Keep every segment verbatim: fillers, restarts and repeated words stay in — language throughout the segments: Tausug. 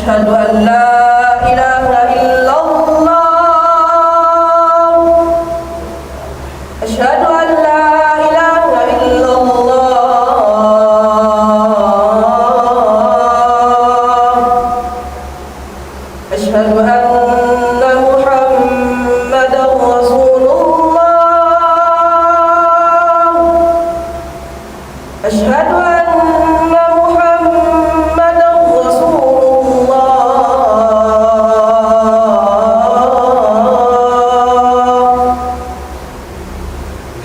أشهد أن لا إله إلا الله. أشهد أن لا إله إلا الله. أشهد أن محمدا رسول الله. أشهد أن محمدا رسول الله.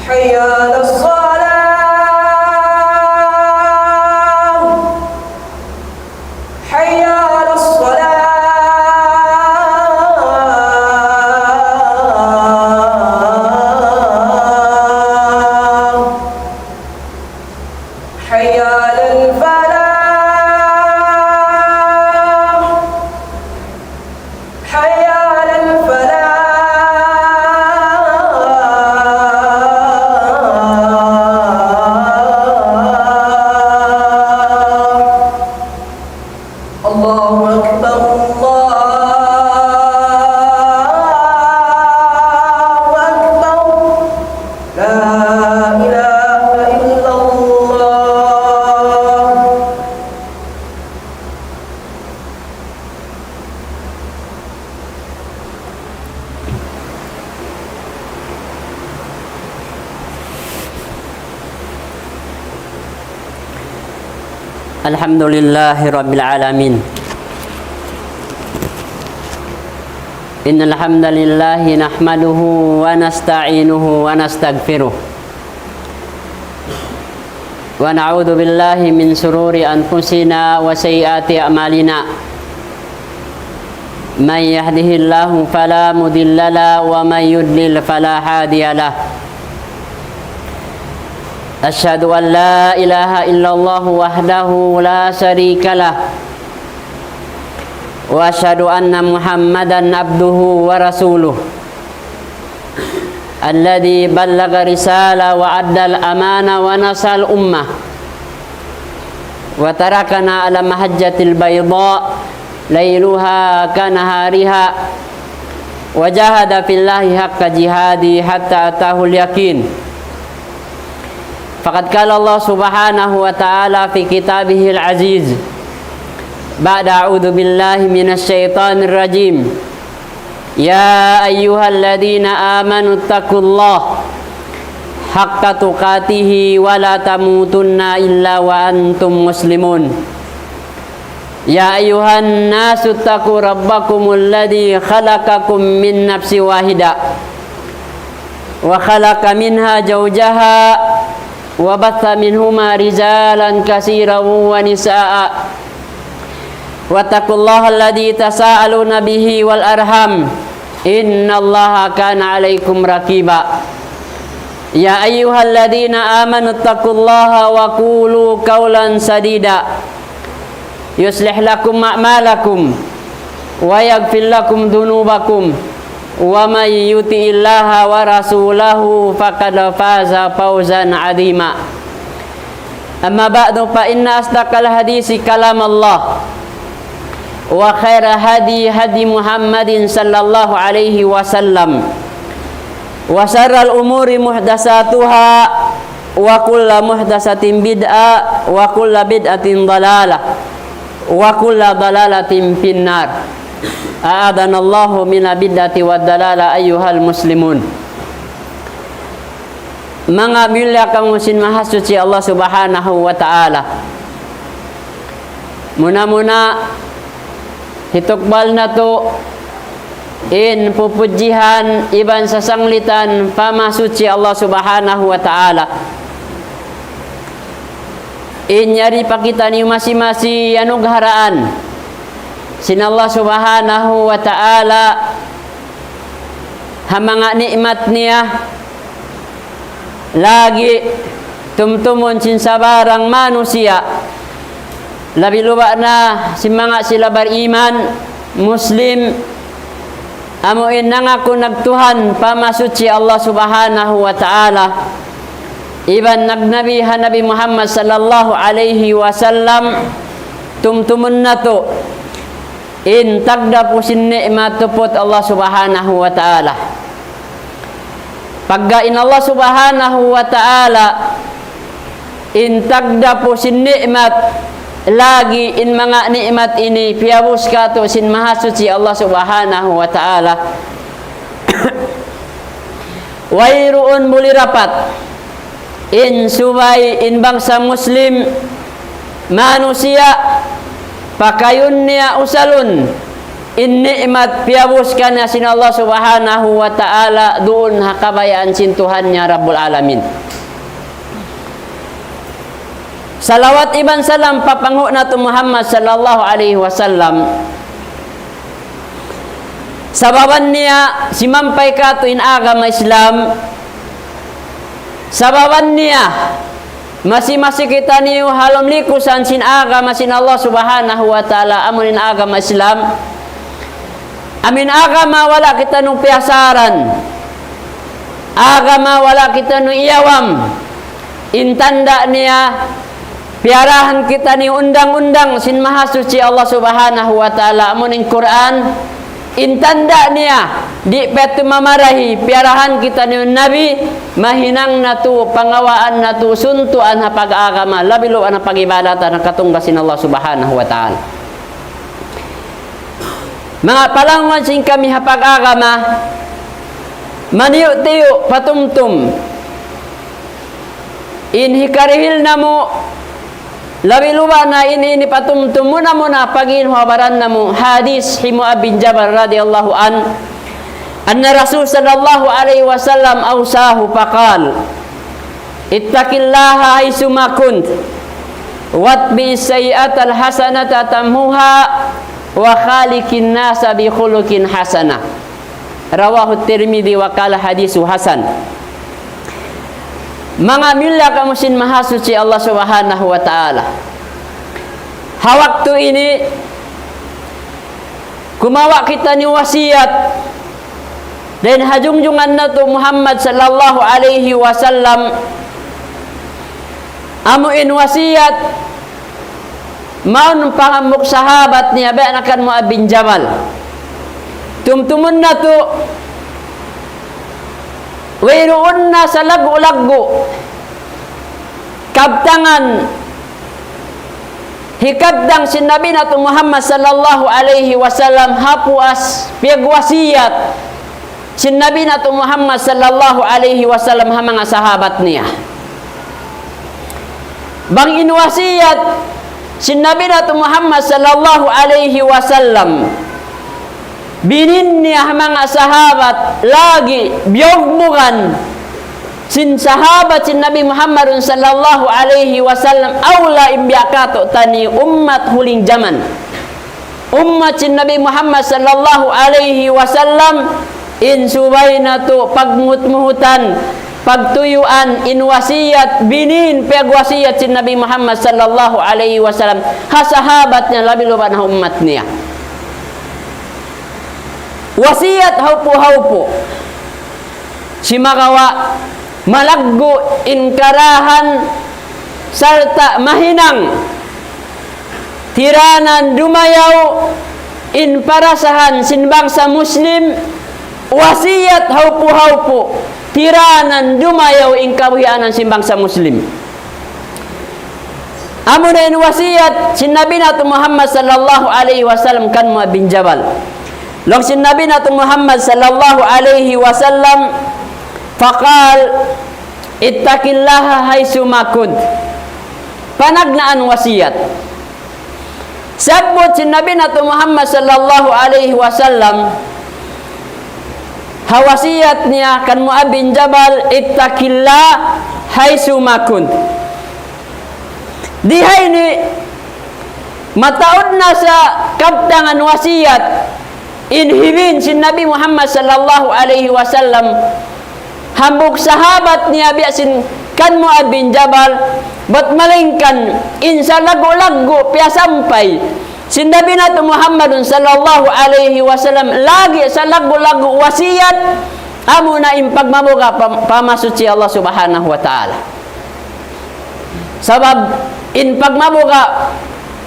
حي على الصلاة. حي على الصلاة. حي على الفلاح. حي على الفلاح. الله أكبر، الله أكبر. لا إله إلا الله. الحمد لله رب العالمين. إن الحمد لله نحمده ونستعينه ونستغفره، ونعوذ بالله من شرور أنفسنا وسيئات أعمالنا. من يهده الله فلا مضل له، ومن يضلل فلا هادي له. أشهد أن لا إله إلا الله وحده لا شريك له، وأشهد أن محمدا عبده ورسوله، الذي بلغ الرسالة وأدى الأمانة ونصح الأمة، وتركنا على المحجة البيضاء ليلها كنهارها، وجاهد في الله حق جهاده حتى أتاه اليقين. فقد قال الله سبحانه وتعالى في كتابه العزيز بعد أعوذ بالله من الشيطان الرجيم: يا أيها الذين آمنوا اتقوا الله حق تقاته ولا تموتن إلا وأنتم مسلمون. يا أيها الناس اتقوا ربكم الذي خلقكم من نفس واحدة وخلق منها زوجها وبث منهما رجالا كثيرا ونساء واتقوا الله الذي تساءلون به والأرحام إن الله كان عليكم رقيبا. يا أيها الذين آمنوا اتقوا الله وقولوا قولا سديدا يصلح لكم أعمالكم ويغفر لكم ذنوبكم ومن يطع الله ورسوله فقد فاز فوزا عظيما. أما بعد، فإن أصدق الحديث كلام الله، وخير الهدي هدي محمد صلى الله عليه وسلم، وشر الأمور محدثاتها، وكل محدثة بدعة، وكل بدعة ضلالة، وكل ضلالة في النار. أعاذنا الله من البدعة والضلالة أيها المسلمون. Manga miyulliya kamu sin Mahasuchi Allah Subhanahu wa Ta'ala. Muna-muna, hitukbal natu' in pupudjihan iban sasanglitan pa Mahasuchi Allah Subhanahu wa Ta'ala. In yari pa kitaniyu masi-masi iyanugharaan sin Allah Subhanahu wa Ta'ala ha manga ni'mat niya, lagi' tumtumun sin sabarang manusiya', labi-labi na sin manga sila bariman, Muslim, amu in nangaku nagtuhan pa Mahasuchi Allah Subhanahu wa Ta'ala, iban nagnabi ha Nabi Muhammad sallallahu alayhi wasallam, tumtumun natu' In tagdapu sin ni'mat tuput Allah Subhanahu wa Ta'ala. Pagga in Allah Subhanahu wa Ta'ala, in tagdapu sin ni'mat, lagi' in manga ni'mat ini piyabus kātu' sin Mahasuchi Allah Subhanahu wa Ta'ala. Wayruun buli rapat in subay in bangsa Muslim manusiya', pakayun niya usalun in ni'mat piyabus kaniya sin Allah Subhanahu wa Ta'ala duun ha kabayaan sin Tuhan niya Rabbul Alamin. Salawat iban salam pa panghu' natu' Muhammad sallallahu alayhi wasallam. Sababan niya simampay kātu' in agama Islam. Sababan niya masi-masi kitaniyu ha lawm likusan sin agama sin Allah Subhanahu wa Ta'ala, amun in agama Islam. Amun agama wala' kitaniyu piyasaran. Agama wala' kitaniyu iyawam. In tanda' niya, piyarahan kitaniyu undang-undang sin Mahasuchi Allah Subhanahu wa Ta'ala, amun in Qur'an. In tanda' niya, di' pa yadtu mamarahi, piyarahan kitaniyu Nabi, mahinang natu', pangawaan natu', suntuan ha pag-agama, labi-labi na pag-ibadatan, ha katunggal sin Allah Subhanahu wa Ta'ala. Manga palanguwan sin kami ha pag-agama, maniyu-tiyu patumtum in hikarihil namu', labi-labi na in ini patumtum, muna-muna pag'iyan ha baran namu', hadis hi Mu'adh bin Jabal radiyallahu anhu, أن الرسول صلى الله عليه وسلم أوصاه فقال: اتق الله حيثما كنت، وأتبع السيئة الحسنة تمحها، وخالق الناس بخلق حسن. رواه الترمذي وقال حديث حسن. Manga miyulliya kamu sin Mahasuchi Allah Subhanahu wa Ta'ala. Ha waktu ini, kumawa' kitaniyu wasiyat dayn ha jungjungan natu' Muhammad sallallahu alayhi wasallam. Amu in wasiyat mawn pa hambuuk sahabat niya, biya' na kan Mu'adh bin Jabal. Tumtumun natu', wayruun na salaggu'-laggu' kabtangan hikabtang sin Nabi natu' Muhammad sallallahu alayhi wasallam ha puas piyagwasiyat sin Nabi natu' Muhammad sallallahu alayhi wasallam ha manga sahabat niya. Bang in wasiyat sin Nabi natu' Muhammad sallallahu alayhi wasallam, binin niya ha manga sahabat, lagi' biyugbugan sin sahabat sin Nabi Muhammadun sallallahu alayhi wasallam, awla in biya' katu'taniyu ummat huling jaman. Ummat sin Nabi Muhammad sallallahu alayhi wasallam, in subay natu' pagmuhut-muhutan, pagtuyuan, in wasiyat, binin, piyagwasiyat sin Nabi Muhammad sallallahu alayhi wasallam ha sahabat niya, labi-labi na ha ummat niya. Wasiyat haupu-haupu. Simagawa' malaggu' in karahan sarta' mahinang tiranan dumayaw in parasahan sin bangsa Muslim, wasiyat haupu-haupu tiranan dumayaw in kabuhianan sin bangsa Muslim. Amuna in wasiyat sin Nabi natu' Muhammad sallallahu alayhi wasallam kan Mu'adh bin Jabal. Laung sin Nabi natu' Muhammad sallallahu alayhi wasallam, فقال: اتق الله حيثما كنت. Panagnaan wasiyat. Sabbut sin Nabi natu' Muhammad sallallahu alayhi wasallam, ha wasiyat niya kan Mu'adh bin Jabal, اتق الله حيثما كنت. Di ha ini, mataud na sa kabtangan wasiyat in hibin sin Nabi Muhammad sallallahu alayhi wasallam, hambuuk sahabat niya biya' sin kan Mu'adh bin Jabal, bat malaingkan in salaggu'-laggu' piyasampay sin Nabi natu' Muhammadun sallallahu alayhi wasallam, lagi' salaggu'-laggu' wasiyat, amuna in pagmabuga' pa, pa Mahasuchi Allah Subhanahu wa Ta'ala. Sabab in pagmabuga'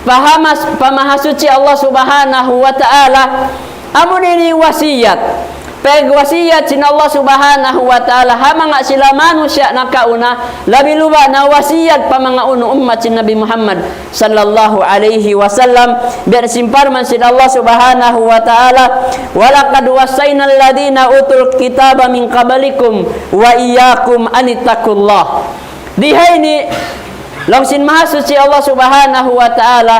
pahamas, pamahasuchi Allah Subhanahu wa Ta'ala, amu ini wasiyat. Pagwasiyat sin Allah Subhanahu wa Ta'ala, ha manga sila manusiya' nakauna, labi luba na wasiyat pa manga unu ummat sin Nabi Muhammad sallallahu alayhi wasallam, biya' sin parman sin Allah Subhanahu wa Ta'ala, وَلَقَدْ وَصَّيْنَا الَّذِينَ أُوتُوا الْكِتَابَ مِنْ قَبْلِكُمْ وَإِيَّاكُمْ أَنِ اتَّقُوا اللَّهَ. Di ha ini, laung sin Mahasuchi Allah Subhanahu wa Ta'ala,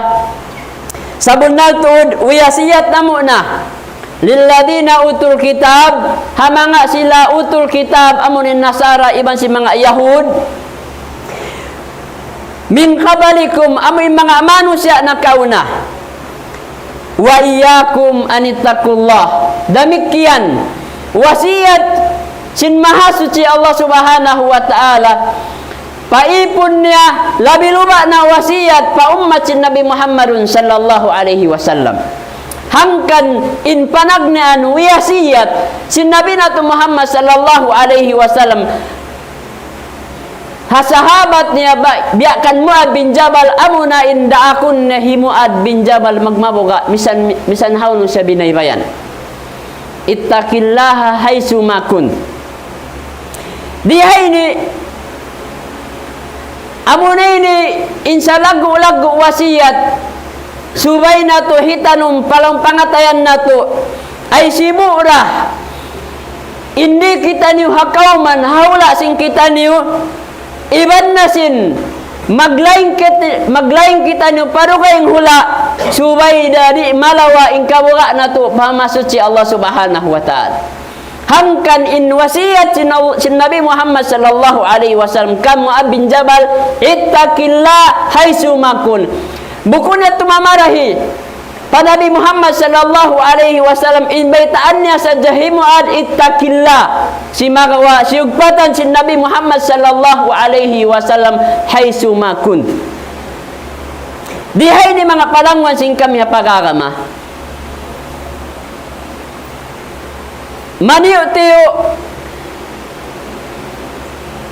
sabunnal tuud, wiyasiyat namu' na, لِلَّذِينَ أُوتُوا الْكِتَابَ, ha manga sila utul kitab, amu in Nasara, iban sin manga Yahud, مِنْ قَبْلِكُمْ, amu in manga manusiya' nakauna. وَإِيَّاكُمْ أَنِ اتَّقُوا اللَّهَ. Damikkiyan, wasiyat sin Mahasuchi Allah Subhanahu wa Ta'ala pa ipun niya, labi luba na wasiyat pa ummat sin Nabi Muhammadun sallallahu alayhi wasallam. Hangkan in panagnaan wiyasiyat sin Nabi natu' Muhammad sallallahu alayhi wasallam ha sahabat niya ba, biya' kan Mu'adh bin Jabal, amuna in daakun niya hi Mu'adh bin Jabal magmabuga', misan, misan hawnu siya binaybayan. اتَّقِ اللَّهَ حَيْثُمَا كُنْتَ. Di ha ini, amuna ini in salaggu'-laggu' wasiyat, subay natu' hitanum pa lawm pangatayan natu', ay sibu' ra, in di' kitaniyu ha kawman, ha hula' sin kitaniyu, iban na sin, maglain kit-, maglain kitaniyu pa dugaing hula', subay da di' malawa' in kabuga' natu' pa Mahasuchi Allah Subhanahu wa Ta'ala. Hangkan in wasiyat sin, sin Nabi Muhammad sallallahu alayhi wasallam kan Mu'adh bin Jabal, اتَّقِ اللَّهَ حَيْثُمَا كُنْتَ. Bukun niya tumamarahi pa Nabi Muhammad sallallahu alayhi wasallam, in baytaan niya sadja hi Mu'adh, اتَّقِ اللَّهَ. Sumagawa', siyugpatan sin Nabi Muhammad sallallahu alayhi wasallam, حَيْثُمَا كُنْتَ. Di ha ini manga palangwan sin kami ha pag-agama. Maniyu-tiyu,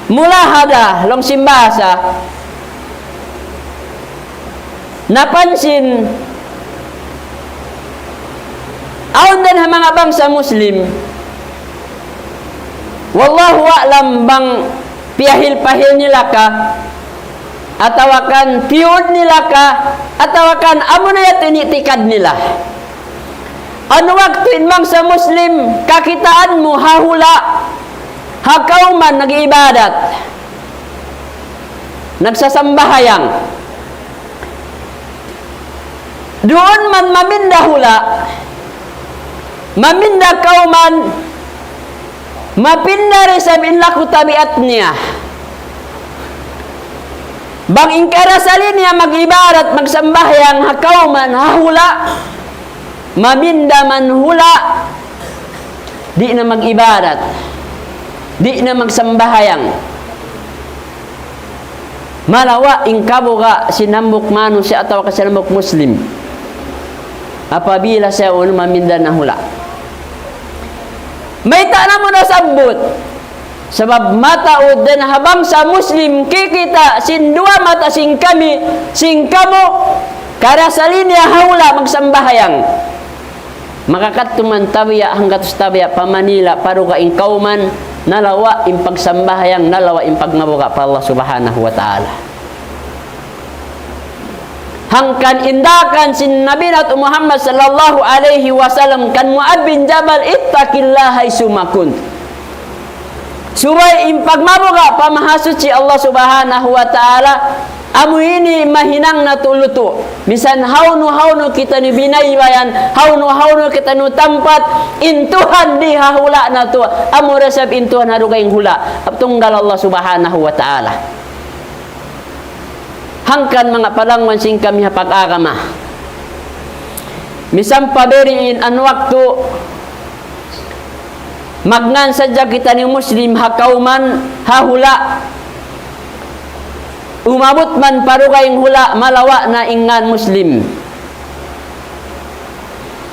mulahada, laung sin bahasa, napansin, awn dayn ha manga bangsa Muslim, wallahu a'lam bang piyahil-pahil nila ka, atawa kan tiyud nila ka, atawa kan amuna yadtu in i'tikad nila. Awn waktu in bangsa Muslim, kakitaan mu ha hula', ha kawman nag-iibadat, nagsasambahayang. Duun man maminda hula', maminda kawman, mapinda da isab in laku tabiat niya. Bang in karasali niya mag-ibadat, magsambahayang ha kawman, ha hula', maminda man hula', di' na mag-ibadat, di' na magsambahayang. Malawa' in kabuga' sin hambuuk manusiya' atawa ka sin hambuuk Muslim. Apabila siya unu maminda na hula'. Mayta' namu' nasabbut? Sabab mataud dayn ha bangsa Muslim kikita' sin duwa mata sin kami, sin kamu, karasali niya ha hula' magsambahayang. Makakadtu man tabiya' hanggatus tabiya' pa Manila, pa dugaing kawman, nalawa' in pagsambahayang, nalawa' in pagmabuga' pa Allah Subhanahu wa Ta'ala. Hangkan in daakan sin Nabi natu' Muhammad sallallahu alayhi wasallam kan Mu'adh bin Jabal, اتَّقِ اللَّهَ حَيْثُمَا كُنْتَ. Subay in pagmabuga' pa Mahasuchi Allah Subhanahu wa Ta'ala, amu ini mahinang natu' lutu'. Misan hawnu-hawnu kitaniyu binaybayan, hawnu-hawnu kitaniyu tampat, in Tuhan di ha hula' natu', amu da isab in Tuhan ha dugaing hula', tunggal Allah Subhanahu wa Ta'ala. Hangkan manga palangwan sin kami ha pag-agama. Misan pa biyadiin awn waktu, magngan sadja kitaniyu Muslim ha kawman, ha hula'. Umabut man pa dugaing hula', malawa' na in ngan Muslim.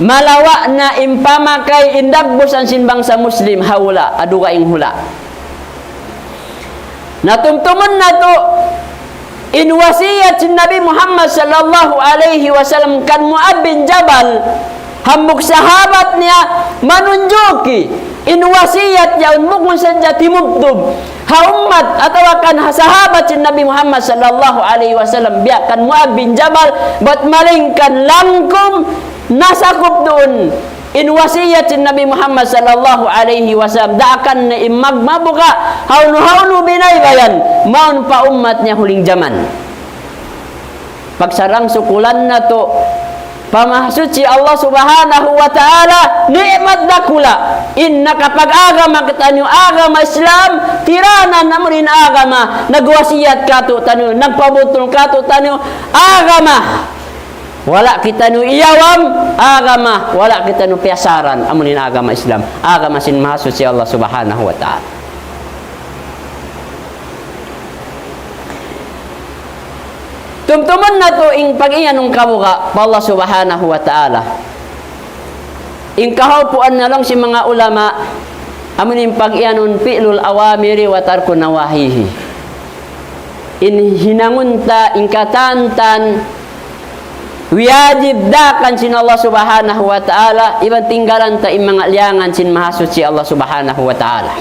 Malawa' na in pamakay, in dagbusan sin bangsa Muslim ha hula', ha dugaing hula'. Na tumtumun natu', In wasiyat sin Nabi Muhammad sallallahu alayhi wasallam kan Mu'adh bin Jabal, hambuuk sahabat niya, manunjuki in wasiyat yaun bukun sadja timubtub ha ummat atawa kan ha sahabat sin Nabi Muhammad sallallahu alayhi wasallam, biya' kan Mu'adh bin Jabal, bat malaingkan langkum nasakup duun in wasiyat sin Nabi Muhammad sallallahu alayhi wasallam, daakan na in magmabuga' hawnu-hawnu binaybayan mawn pa ummat niya huling jaman. Pagsarang-sukulan natu' pa Mahasuchi Allah Subhanahu wa Ta'ala, ni'mat dakula' in nakapag-agama kitaniyu agama Islam, tiranan amuin agama nagwasiyat kātu'niyu, nagpabutul kātu'niyu, agama wala' kitaniyu iyawam, agama wala' kitaniyu piyasaran, amuin agama Islam, agama sin Mahasuchi Allah Subhanahu wa Ta'ala. Tumtumun natu' in pag-iyanun kabuga' pa Allah Subhanahu wa Ta'ala. In kahaupuan na laung sin manga ulama, amuin pag-iyanun fi'lul awamiri wa tarkun nawahihi. In hinangun ta in katantan, wajib daakan sin Allah Subhanahu wa Ta'ala, iban tinggalan ta in manga liyangan sin Mahasuchi Allah Subhanahu wa Ta'ala.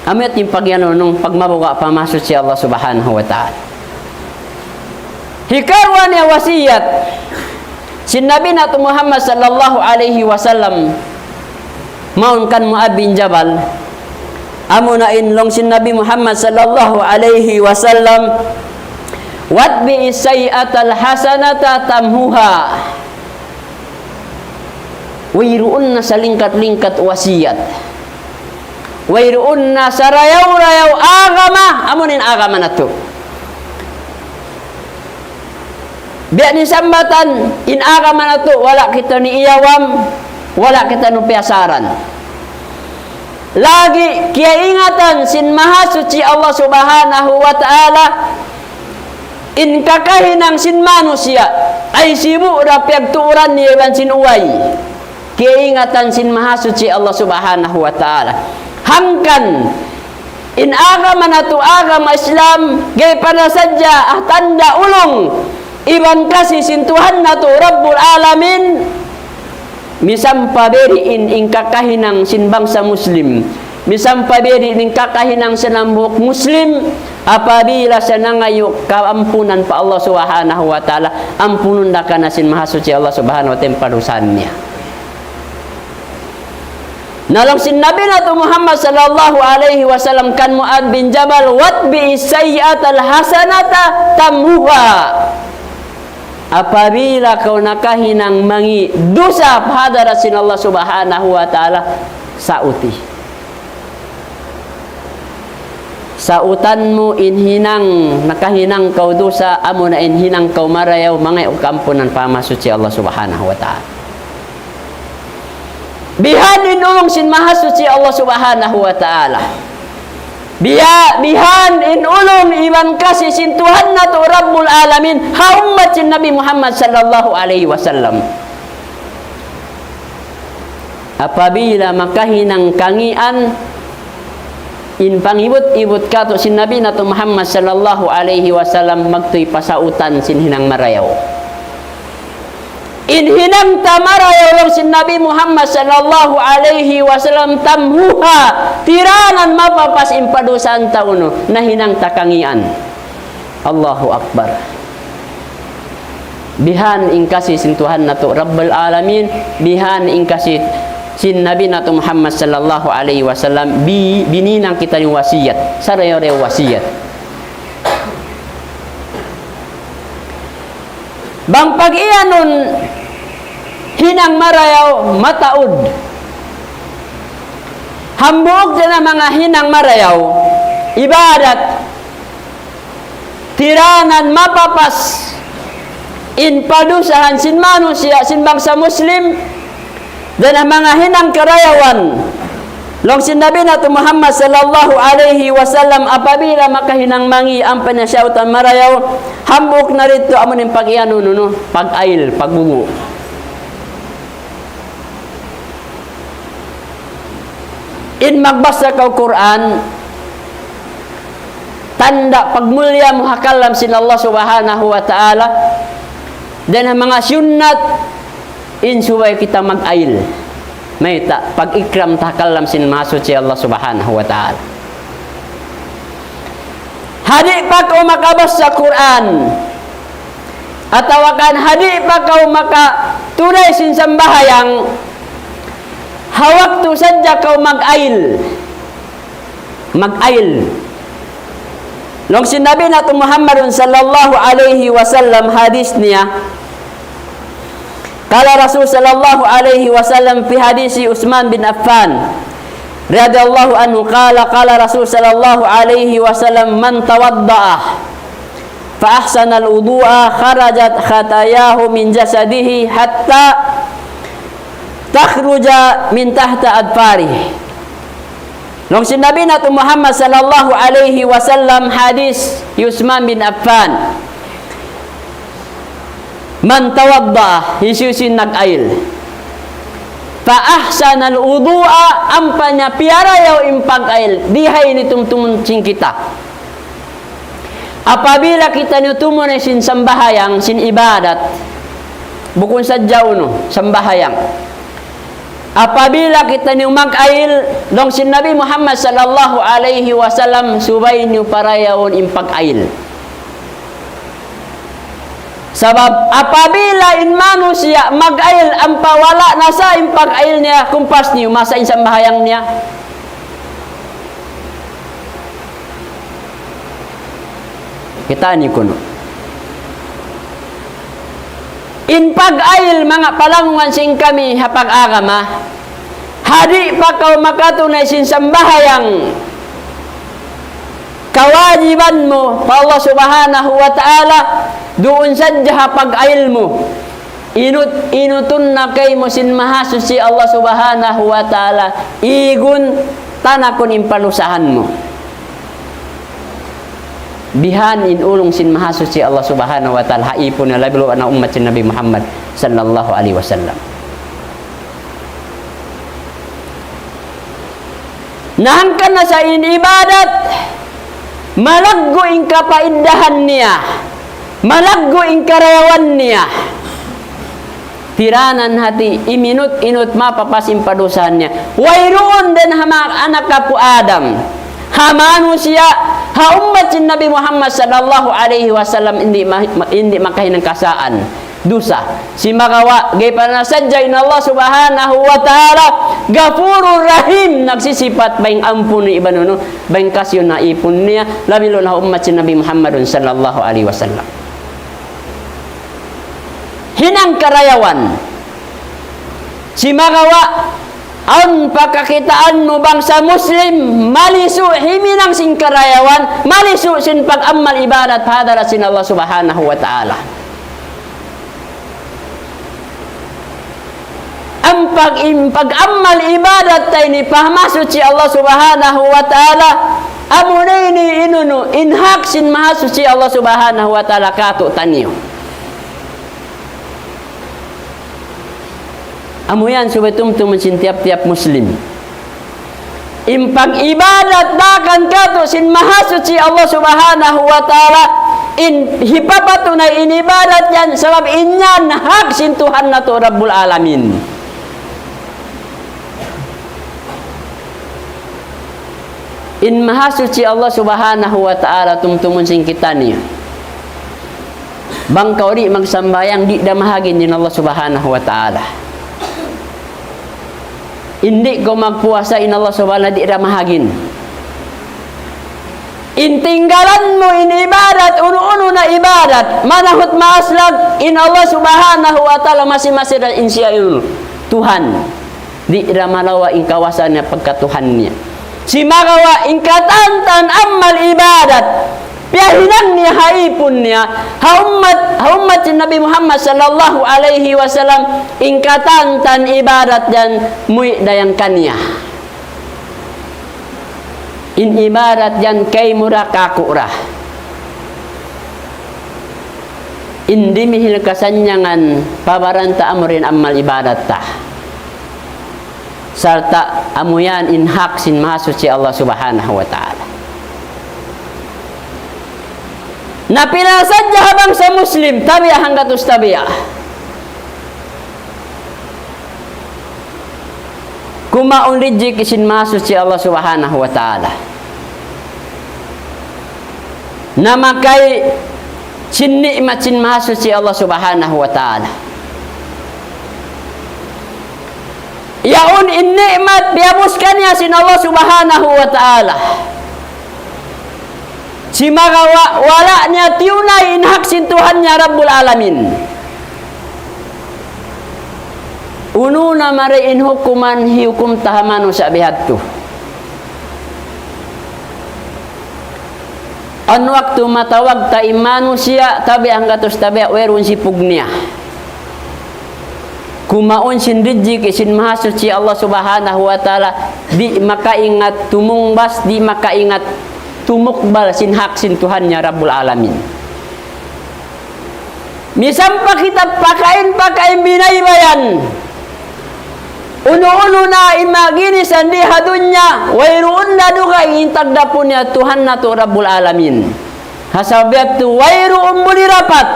Amu yadtu in pag-iyanun pagmabuga' pa Mahasuchi Allah Subhanahu wa Ta'ala. Hikaruwa niya wasiyat sin Nabi natu' Muhammad sallallahu alayhi wasallam, mawn kan Mu'adh bin Jabal, amuna in laung sin Nabi Muhammad sallallahu alayhi wasallam, وأتبع السيئة الحسنة تمحها. Wayruun na salingkat-lingkat wasiyat. Wayruun na sarayaw-rayaw agama, amuin agama natu'. Biya' ini sambatan, in agama natu', wala' kitaniyu iyawam, wala' kitaniyu piyasaran. Lagi' kiyaingatan sin Mahasuchi Allah Subhanahu wa Ta'ala, in kakahinang sin manusiya', ay sibu' da piyagtuuran niya iban sin uway. Kiyaingatan sin Mahasuchi Allah Subhanahu wa Ta'ala. Hangkan, in agama natu' agama Islam, gay pa na sadja, ah, tanda' ulung, iban kasi sin Tuhan natu' Rabbul Alamin, misan pa biyadiin in kakahinang sin bangsa Muslim, misan pa biyadiin in kakahinang sin hambuuk Muslim, apabila siya nangayu' kaampunan pa Allah Subhanahu wa Ta'ala, ampunun da kaniya sin Mahasuchi Allah Subhanahu wa Ta'ala in padusahan niya. Na laung sin Nabi natu' Muhammad sallallahu alayhi wasallam kan Mu'adh bin Jabal, وأتبع السيئة الحسنة تمحها. Apabila kaw nakahinang mangi' dusa pa hadarat sin Allah Subhanahu wa Ta'ala, sauti. Sautan mu in hinang, nakahinang kaw dusa, amuna in hinang kaw marayaw, mangayu' kaampunan pa Mahasuchi Allah Subhanahu wa Ta'ala. Bihan in ulung sin Mahasuchi Allah Subhanahu wa Ta'ala. Biya', bihan in ulung iban kasi sin Tuhan natu' Rabbul Alamin, ha ummat sin Nabi Muhammad sallallahu alayhi wasallam. Apabila makahinang kangian, in pangibut-ibut kātu' sin Nabi natu' Muhammad sallallahu alayhi wasallam magtuy pa sautan sin hinang marayaw. In hinang ta marayaw laung sin Nabi Muhammad sallallahu alayhi wasallam تمحها, tiranan mapapas in padusahan ta unu, nahinang ta kangian. Allahu Akbar. Bihan in kasi sin Tuhan natu' Rabbul Alamin, bihan in kasi sin Nabi natu' Muhammad sallallahu alayhi wasallam, bi-, bininang kitaniyu wasiyat, sarayaw-rayaw wasiyat. Bang pag-iyanun hinang marayaw mataud. Hambuuk dayn ha manga hinang marayaw, ibadat, tiranan mapapas in padusahan sin manusiya', sin bangsa Muslim, dayn ha manga hinang karayawan. Laung sin Nabi natu' Muhammad sallallahu alayhi wasallam, apabila makahinang mangi' ampa niya sautan marayaw, hambuuk na didtu amu in pag-iyanun unu, pag-ayil, pagbubu'. In magbasa kaw Qur'an, tanda' pagmulliya mu ha kalam sin Allah Subhanahu wa Ta'ala, dayn ha manga sunnat, in subay kita mag-ayil. Mayta', pag-ikram ta ha kalam sin Mahasuchi Allah Subhanahu wa Ta'ala. Ha di' pa kaw makabassa Qur'an, atawa kan ha di' pa kaw makatunay sin sambahayang, ha waktu sadja kaw mag-ayil. Mag-ayil. Laung sin Nabi natu' Muhammadun sallallahu alayhi wasallam hadith niya. قال رسول صلى الله عليه وسلم في حديث عثمان بن عفان رضي الله عنه قال، قال رسول صلى الله عليه وسلم: من توضأ فأحسن الوضوء خرجت خطاياه من جسده حتى تخرج من تحت أظفاره. Laung sin Nabi natu' Muhammad sallallahu alayhi wasallam, hadith Uthman bin Affan. من توضأ, hisiyu-siyu in nag-ayil. فأحسن الوضوء, ampa niya piyarayaw in pag-ayil. Di ha ini tumtumun sin kita. Apabila kitaniyu tumunay sin sambahayang, sin ibadat, bukun sadja unu, sambahayang. Apabila kitaniyu mag-ayil, laung sin Nabi Muhammad sallallahu alayhi wasallam, subay niyu parayawun in pag-ayil. Sabab apabila in manusiya' mag-ayil, ampa wala' na sa in pag-ayil niya, kumpas niyu, masa in sambahayang niya. Kitaa niyu kunu'. In pag-ayil, manga palangungan sin kami ha pag-agama, ha di' pa kaw makatunay sin sambahayang kawajiban mu pa Allah Subhanahu wa Ta'ala, duun sadja ha pag-ayil mu. Inut-, inutun na kaymu sin Mahasuchi Allah Subhanahu wa Ta'ala, igun tanakun in palusahan mu. Bihan in ulung sin Mahasuchi Allah Subhanahu wa Ta'ala ha ipun niya, labi awla na ummat sin Nabi Muhammad sallallahu alayhi wasallam. Na hangkan na sa in ibadat, malaggu' in kapaiddahan niya, malaggu' in karayawan niya. Piranan hati, iminut-inut mapapas in padusahan niya. Wayruun dayn ha ma-, anak apu' Adam, ha manusiya', ha ummat sin Nabi Muhammad sallallahu alayhi wasallam, in di' ma-, ma-, in di' makahinang kasaan dusa. Simagawa', gay pa na sadja in Allah Subhanahu wa Ta'ala, Ghafurur Rahim, nagsisipat bayng ampun iban unu, bayng kasiyu na ipun niya, labi awla na ummat sin Nabi Muhammadun sallallahu alayhi wasallam. Hinang karayawan. Simagawa', awn pakakitaan mu bangsa Muslim, malisu' himinang sin karayawan, malisu' sin pag-amal ibadat pa hadarat sin Allah Subhanahu wa Ta'ala. Ampa in pag-amal ibadat ta ini pa Mahasuchi Allah Subhanahu wa Ta'ala, amuna ini in unu, in hak sin Mahasuchi Allah Subhanahu wa Ta'ala kātu'niyu. Amu yan subay tumtumun sin tiyap-tiyap Muslim. In pag-ibadat dakan kātu' sin Mahasuchi Allah Subhanahu wa Ta'ala, in hipapatunay in ibadat yan, sabab in yan hak sin Tuhan natu' Rabbul Alamin. In Mahasuchi Allah Subhanahu wa Ta'ala tumtumun sin kitaniyu. Bang kaw di' magsambahayang, di' da mahagin in Allah Subhanahu wa Ta'ala. In di' kaw magpuasa, in Allah Subhanahu wa Ta'ala di' da mahagin. In tinggalan mu in ibadat, unu-unu na ibadat, manahut maaslag, in Allah Subhanahu wa Ta'ala masi-masi da in siya in Tuhan. Di' da malawa' in kawasa niya pagka Tuhan niya. Simagawa' in katantan amal ibadat, piyahinang niya ha ipun niya, ha ummat, ha ummat sin Nabi Muhammad sallallahu alayhi wasallam, in katantan ibadat yan, muwi' da yan kaniya. In ibadat yan kaymu da, kāku' da. In dimihil kasannyangan pa baran ta, amu in amal ibadat ta. Sarta' amu yan in hak sin Mahasuchi Allah Subhanahu wa Ta'ala. Na pila sadja ha bangsa Muslim, tabiya' hanggatus tabiya'. Kumaun rijiki' sin Mahasuchi Allah Subhanahu wa Ta'ala. Na makay sin ni'mat sin Mahasuchi Allah Subhanahu wa Ta'ala. Yaun in ni'mat biyabus kaniya sin Allah Subhanahu wa Ta'ala. Simagawa' wala' niya tiyunay in hak sin Tuhan niya Rabbul Alamin. Unu na mari in hukuman hiyukum ta ha manusiya' bihadtu? Awn waktu matawag ta in manusiya', tabiya' hanggatus tabiya', wayruun sipug niya. Kumaun sin rijiki' sin Mahasuchi Allah Subhanahu wa Ta'ala, di' makaingat tumungbas, di' makaingat tumukbal sin hak sin Tuhan niya Rabbul Alamin. Misan pa kita pakain-pakain binaybayan. Unu-unu na in manga ginisan di ha dunya, wayruun na dugaing in tagdapu niya Tuhan natu' Rabbul Alamin. Ha sabab yadtu wayruun buli dapat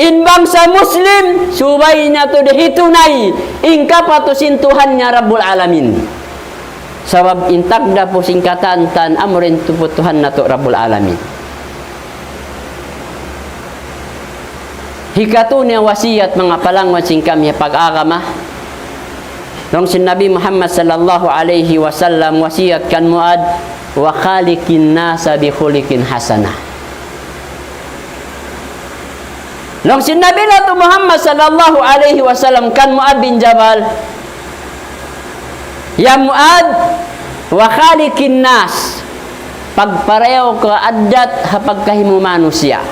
in bangsa Muslim, subay natu' dihitunay in kapatut sin Tuhan niya Rabbul Alamin. Sabab in tagdapu sin katan-katan amura in tupu Tuhan natu' Rabbul Alamin. Hikatu niya wasiyat manga palangwan sin kami pag-agama. Laung sin Nabi Muhammad sallallahu alayhi wasallam wasiyat kan Muad, "وخالق الناس بخلق حسن." Laung sin Nabi natu' Muhammad sallallahu alayhi wasallam kan Muad bin Jabal, "Ya Muad, وخالق الناس, pagparayaw kaw addat ha pagkahi mu manusiya',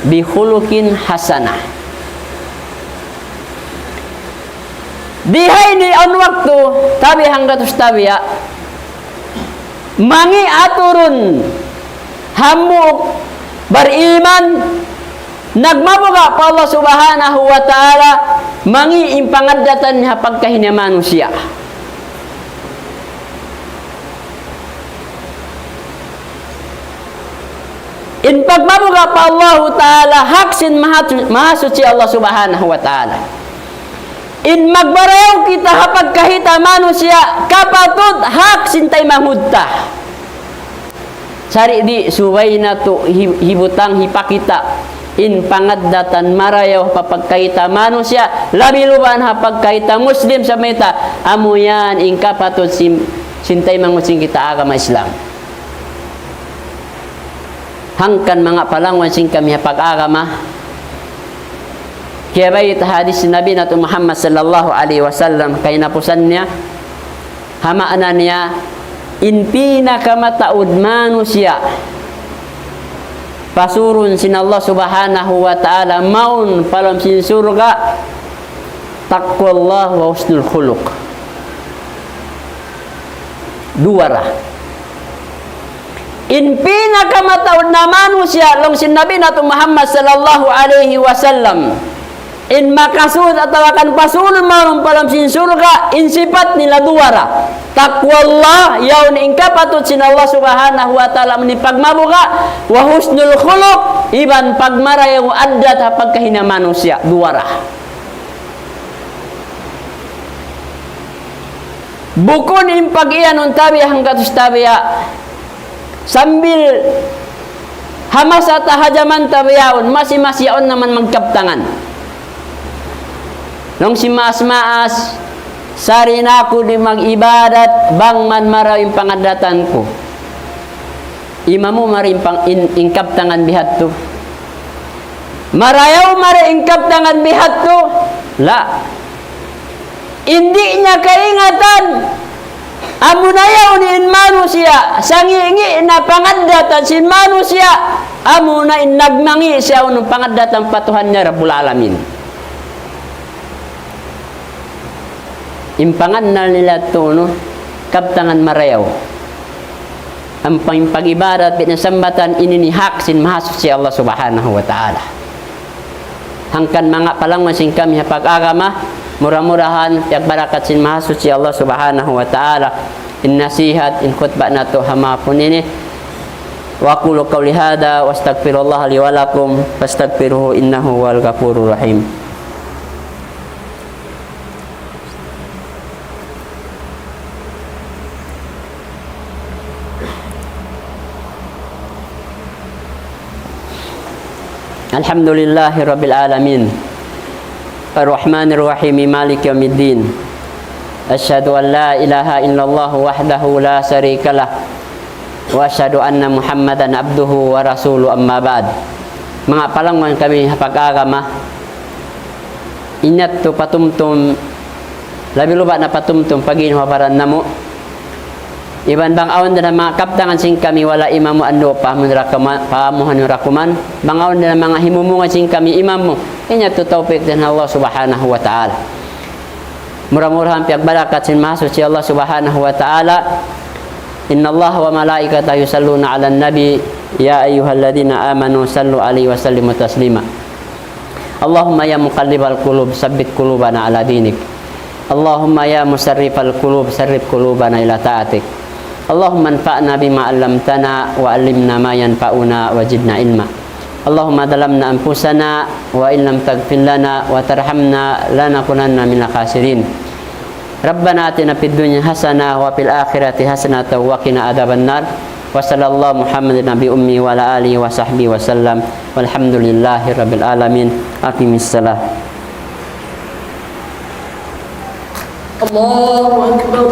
بخلق حسن." Di ha ini awn waktu, tabiya' hanggatus tabiya', mangi' aturun hambuuk bariman, nagmabuga' pa Allah Subhanahu wa Ta'ala, mangi' in pangaddatan niya ha pagkahi niya manusiya'. In pagmabuga' pa Allahu Ta'ala, hak sin Maha-, Mahasuchi Allah Subhanahu wa Ta'ala. In magmarayaw kita ha pagkahi ta manusiya', kapatut hak sin taymanghud ta. Sari' di' subay natu' hi-, hibutang hipakita' in pangaddatan marayaw ha pagkahi ta manusiya', labi-labi na ha pagkahi ta Muslim sa mayta', amu yan in kapatut sin, sin taymanghud sin kita agama Islam. Hangkan manga palangwan sin kami ha pag-agama, kiyabayta' hadis Nabi natu' Muhammad sallallahu alayhi wasallam, kahinapusan niya, ha maana niya, in pinakamataud manusiya', pasurun sin Allah Subhanahu wa Ta'ala, mawn pa lawm sin surga', تقوى الله وحسن الخلق. Duwa ra. In pinakamataud na manusiya', laung sin Nabi natu' Muhammad sallallahu alayhi wasallam, in makasud atawa kan pasurun mawn pa lawm sin surga', in sipat nila duwa ra. تقوى الله, yaun in kapatut sin Allah Subhanahu wa Ta'ala amu in pagmabuga', وحسن الخلق, iban pagmarayaw addat ha pagkahi niya manusiya', duwa ra. Bukun in pag-iyanun tabiya' hanggatus tabiya', sambil ha masa ta ha jaman ta bihaun, masi-masi yaun na man magkabtangan. Laung sin maas-maas, sari' na aku di' mag-ibadat, bang man marayaw in pangaddatan ku. Imamu mari in pang-, in, in kabtangan bihadtu. Marayaw mari in kabtangan bihadtu. La. Di' niya kaingatan. Amuna yaun in manusiya', sangi'-ngi' na pangaddatan sin manusiya', amuna in nagmangi' siya unu pangaddatan pa Tuhan niya Rabbul Alamin. In pangannal nila tuud, kabtangan marayaw. Ampa in pag-ibadat, di' na sambatan, ini in hak sin Mahasuchi Allah Subhanahu wa Ta'ala. Hangkan manga palangwan sin kami ha pag-agama, mura-murahan, piyagbarakat sin Mahasuchi Allah Subhanahu wa Ta'ala, in nasihat, in khutbah natu' ha mahapun ini. وأقول قولي هذا وأستغفر الله لي ولكم فاستغفروه إنه هو الغفور الرحيم. الحمد لله رب العالمين. الرحمن الرحيم. مالك يوم الدين. أشهد أن لا إله إلا الله وحده لا شريك له. وأشهد أن محمدا عبده ورسوله. أما بعد. Manga palangwan kami ha pag-agama, in yadtu patumtum, labi-labi na patumtum pag'inuhabaran namu'. Iban bang awn da manga kabtangan sin kami wala' imamu andu' pahamun ra kuma-, pahamuhan ra kuman. Bang awn da manga himumungan sin kami imamu, in yadtu tawpik dayn ha Allah Subhanahu wa Ta'ala. Mura-murahan piyagbarakat sin Mahasuchi Allah Subhanahu wa Ta'ala. إن الله وملائكته يصلون على النبي يا أيها الذين آمنوا صلوا عليه وسلموا تسليما. اللهم يا مقلب القلوب ثبت قلوبنا على دينك. اللهم يا مصرف القلوب صرف قلوبنا إلى طاعتك. اللهم انفعنا بما علمتنا وعلمنا ما ينفعنا وزدنا علما. اللهم ظلمنا أنفسنا وإن لم تغفر لنا وترحمنا لنكونن من الخاسرين. ربنا آتنا في الدنيا حسنة وفي الآخرة حسنة وقنا عذاب النار. وصلى الله محمد النبي الأمي وعلى آله وصحبه وسلم. والحمد لله رب العالمين. أقم الصلاة. الله أكبر.